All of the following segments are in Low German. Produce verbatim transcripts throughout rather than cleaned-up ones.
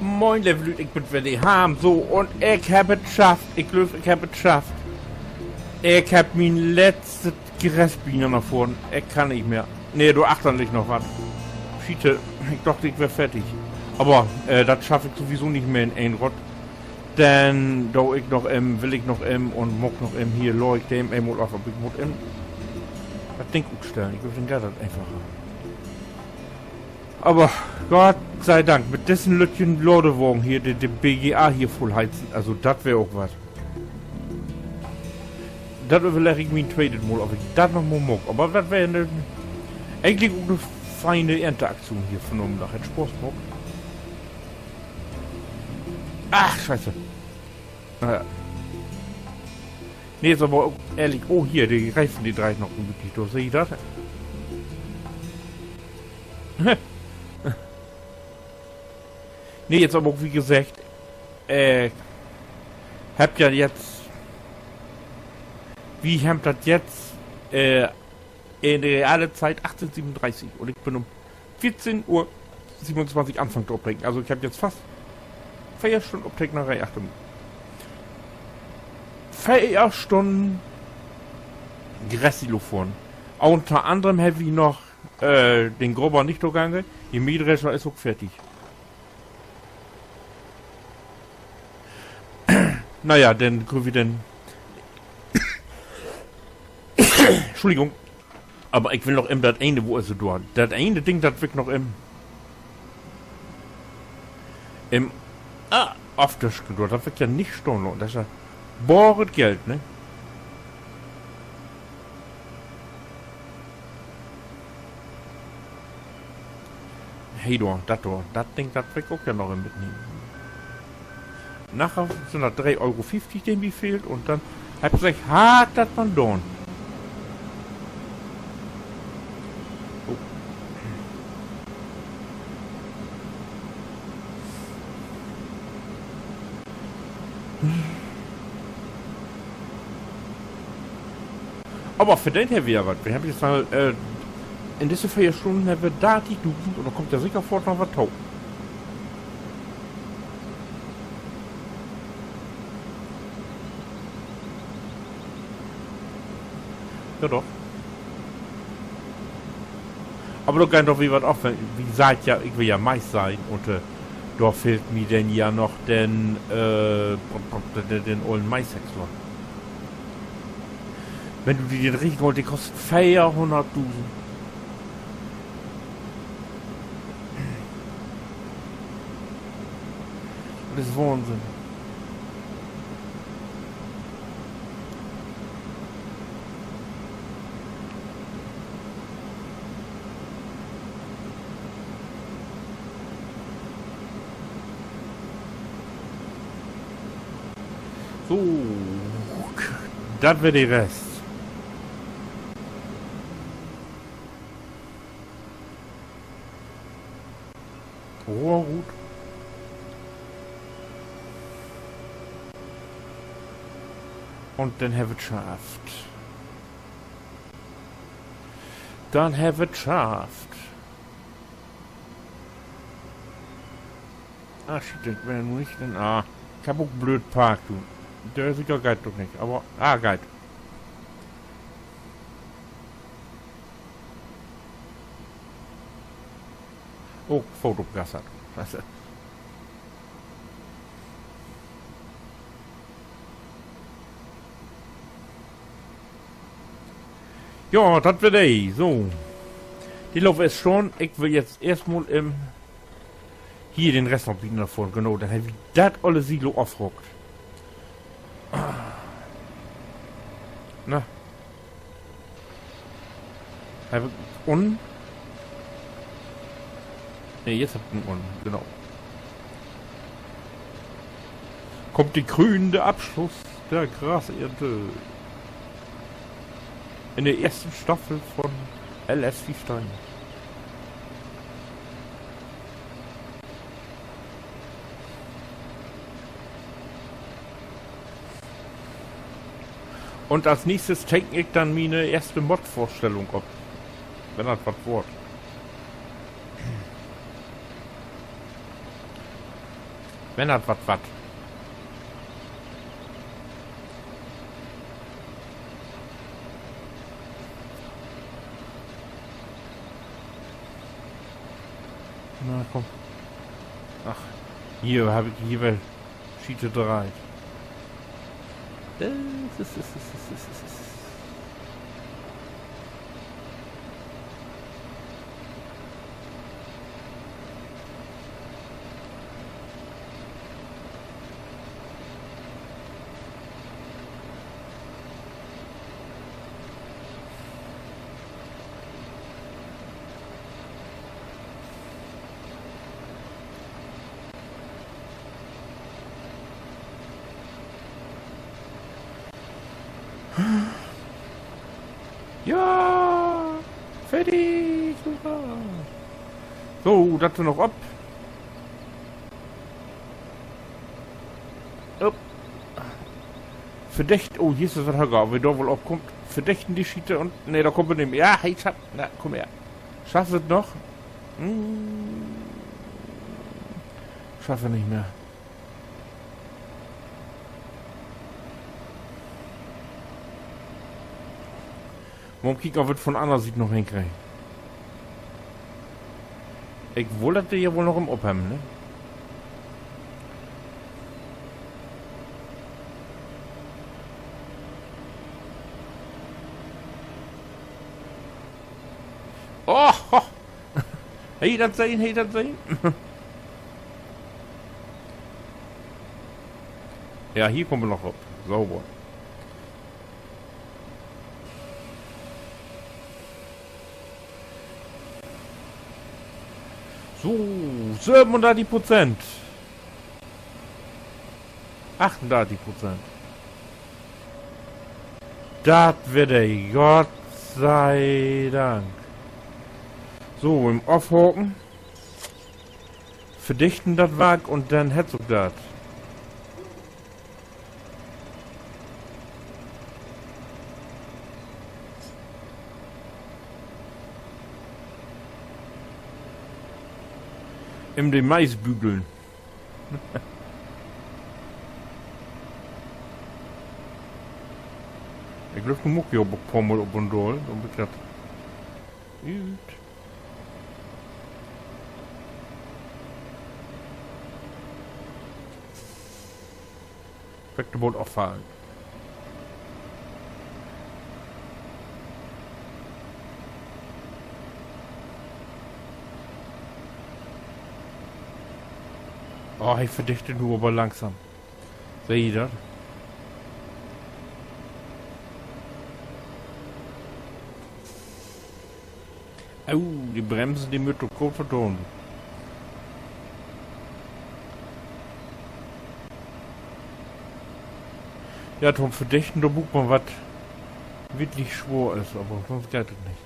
Moin, leve Lüüd, ik bün weer de Harm. So, un ik hebb et schafft. Ik glööv, ik hebb et schafft. Ik hebb mien letztet Gras bi na vörn. Ik kann nich mehr. Nee, dor achtern liggt noch wat. Schiete, ik dach, ik weer fertig. Aver, äh, dat schaff ik sowieso nich mehr in een Rott. Denn do ik noch even, will ik noch even un maak noch even hier, laad ik de eenmal af, aver ik mutt even dat Ding utstellen. Ik glööv, denn geiht dat eenfacher. Aver Gott sei Dank, mit dissen lüttjen Ladewagen hier, de, de B G A hier vullheizen, also dat weer ok wat. Dat överlegg ik mi en tweetet Mal, of ik dat noch mal maak. Aver dat weer en, egentlich ok en feine Ernteaktion hier vunmiddag. Hett Spaaß maakt. Ach, Scheiße. Na ja. Nee, is aver ok ehrlich, oh, hier, de Reifen, de dreiht noch gemütlich dör. Seht ji dat? Nee, is aver ok, wie geseggt, äh, hebb ja jetzt, wi hebbt dat jetzt, äh, in de reale Tiet achttien siebenundreißig un ik bün üm veertien Uhr siebenundzwanzig anfangen to opteken. Also ik hebb jetzt fast veer Stünnen Optekeneree achter mi. Veer Stünnen Grassilofon. Unner annern hebbt wi noch, äh, den Grubber nich togangen. De Mähdrescher is ok fertig. Na ja, denn köönt wi denn, Entschuldigung. Aver ik will noch even dat ene, wo is he dor? Dat ene Ding, dat will ik noch even, even, ah, afdöschen dor. Dat will ik ja nich stahn laten. Dat is ja baret Geld, ne? Hey, dor, dat dor. Dat Ding, dat will ik ok ja noch even mitnehmen. Naher sünd dat dree Euro fieftig, de mi fehlt, un denn hebb ik hart dat man doon. Oh. Aver verdeent hebbt wi ja wat. Wi hebbt nu, äh, in disse veer Stünnen hebbt wi dartigdusend un dor kummt ja seker foorts noch wat to. Ja, doch. Aver dor geiht doch weer wat af, wenn, wi seht ja, ik will ja Mais seien un, äh, dor fehlt mi denn ja noch den, äh, den, den ollen Maishäcksler. Wenn du di den richtigen holst, de kost veerhunnertdusend. Dat is Wahnsinn. So, dat weer de Rest. Rohr rut. Un denn hebbt wi 't schafft. Denn hebbt wi 't schafft. Ah, shit, ik bün nu nich in, ah, ik heff ok blööd parkt, du. De Sicher geiht doch nich, aver, ah, geiht. Oh, Foot op Gas hatt. Ja, dat weer de, so. De Loop is schon, ik will jetzt eerstmal, ähm, hier den Rest noch bieten dorvon. Genau, denn hebbt wi dat olle Silo ofruckt. Na. Heff ik un-, nee, jetzt heff ik en un-, genau. Kummt de krönende Abschluss der Grasernte in de eerste Staffel von L S fiefteihn. Un as nächstes teken ik denn miene eerste Mod-Vörstellung op. Wenn dat wat word. Wenn dat wat, wat. Na, kumm. Ach, hier heff ik, hier weer Schiete dreiht. Ja, fertig, hurra. So, dat weer noch op. Op. Verdicht, oh, hier is dat wat höger, of wi dor woll opkummt. Verdichten de Schiete un, nee, dor kummt wi nich mehr. Ja, hey, Schatz, na, kumm her. Schafft wi dat noch? Hm. Schafft wi nich mehr. Mal kieken, of wi dat von anner Siet noch henkriegen. Ik wull dat de ja woll noch em ophebben, ne? Oh, ho. Hei, dat sehn, hei, dat sehn. Ja, hier kummt wi noch op. Sauber. So, sövenundörtig Prozent. Achtundörtig Prozent. Dat weer de, Gott sei Dank. So, em ofhaken. Verdichten dat Wark un denn hett sik dat. Em de Mais bügeln. Ik glööv, nu mutt ik hier ok poor Mal op un daal, um ik dat üüt. Weg, de Boot offallen. Oh, he verdicht nu aver langsam. Seht ji dat? Oh, de Bremsen, de mööt ok goot verdoon. Ja, to'n Verdichten, dor bruukt man wat wirklich swoor is, aver sünst geiht dat nich.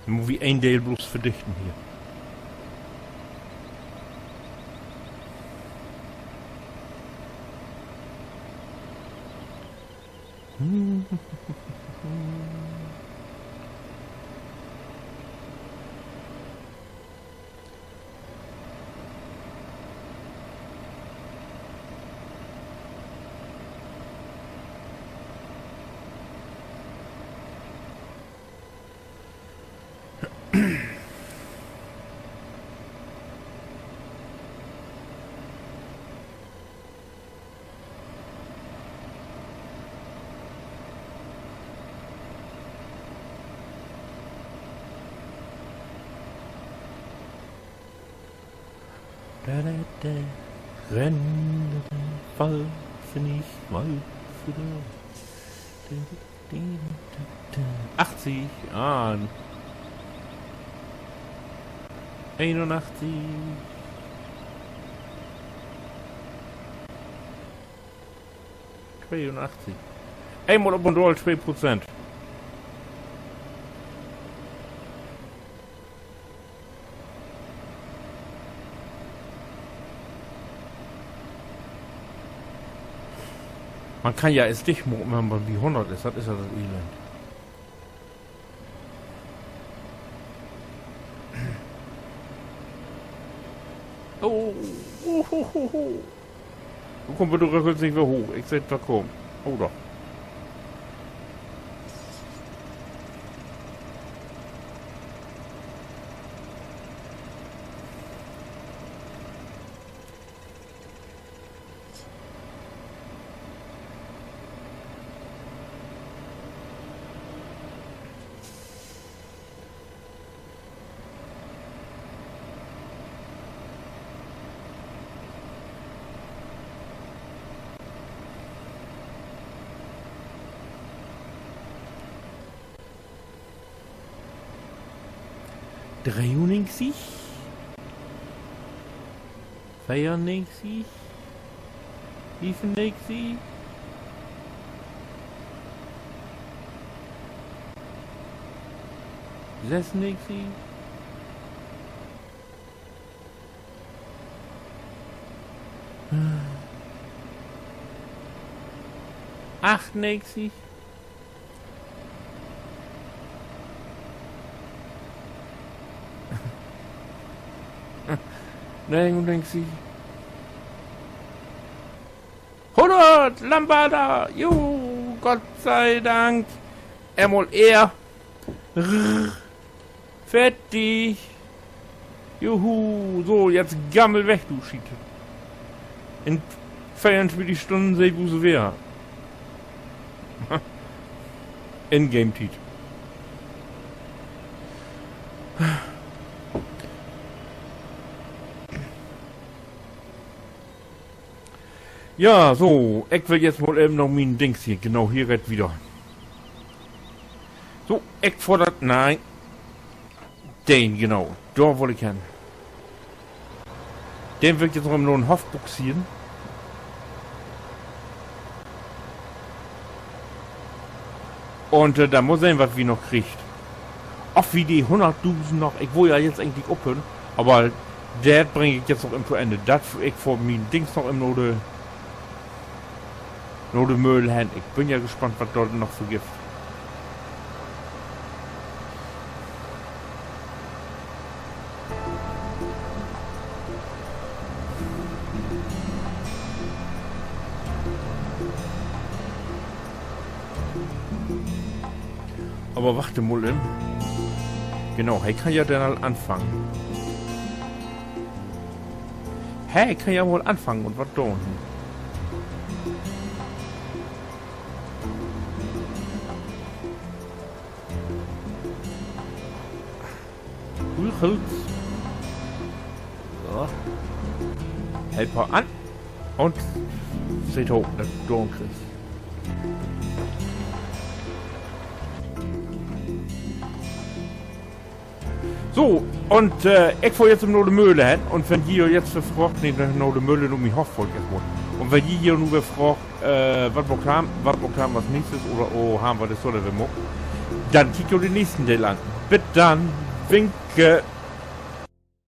Nu mutt wi een Deel bloots verdichten hier. Renn, fall se nich, fall se nich. Achtzig an. Eenunachtzig. Tweeunachtzig. Eenmal op un daal twee Prozent. Man kann ja eerst dicht maken, wenn man bi hunnert is. Dat is ja dat Elend. Oh, oh, ho, ho, ho. Wo kummt wi dor rückwärts nich wedder hooch? Ik seh, dor kummt. Oh, doch. Dreeunnegentig? Veerunnegentig? Fiefennegentig? Sessunnegentig? Achtunnegentig? Negenunnegentig? Hunnert Lambada! Juhu, Gott sei Dank! Eenmal ehr. Rrr. Fertig. Juhu. So, jetzt gammel weg, du Schiet. In veeruntwintig Stünnen seh ik us weer. Ingame-Tiet. Ja, so, ik will jetzt mal even noch mien Dings hier, genau, hier geiht wieder. So, ik fohr dat, nee. Den, genau, dor wull ik hen. Den will ik jetzt noch even na den Hoff buxieren. Un, äh, denn mal sehn, wat wi noch kriegt. Of wi de hunnertdusend noch, ik wull ja jetzt egentlich ophören, aver dat bring ik jetzt noch even to Enn. Dat, ik fohr mien Dings noch even na de, na de Möhl hen. Ik bün ja gespannt, wat dor noch so gifft. Aver wacht mal even. Genau, he kann ja denn al anfangen. He kann ja mal anfangen un wat doon. Gut, gut. So. Helper an. Un seht to, dat du doon kriggst. So, un, äh, ik fohr jetzt na de Möhl hen. Un wenn ji jetzt weer fraagt, nee, na de Möhl, na mien Hoff fohr ik eerst mal. Un wenn ji hier nu weer fraagt, äh, wat maakt wi, wat maakt wi as nächstes oder, oh, hebbt wi dat so weer maakt, denn kiekt jo den nächsten Deel an. Bit denn, winke.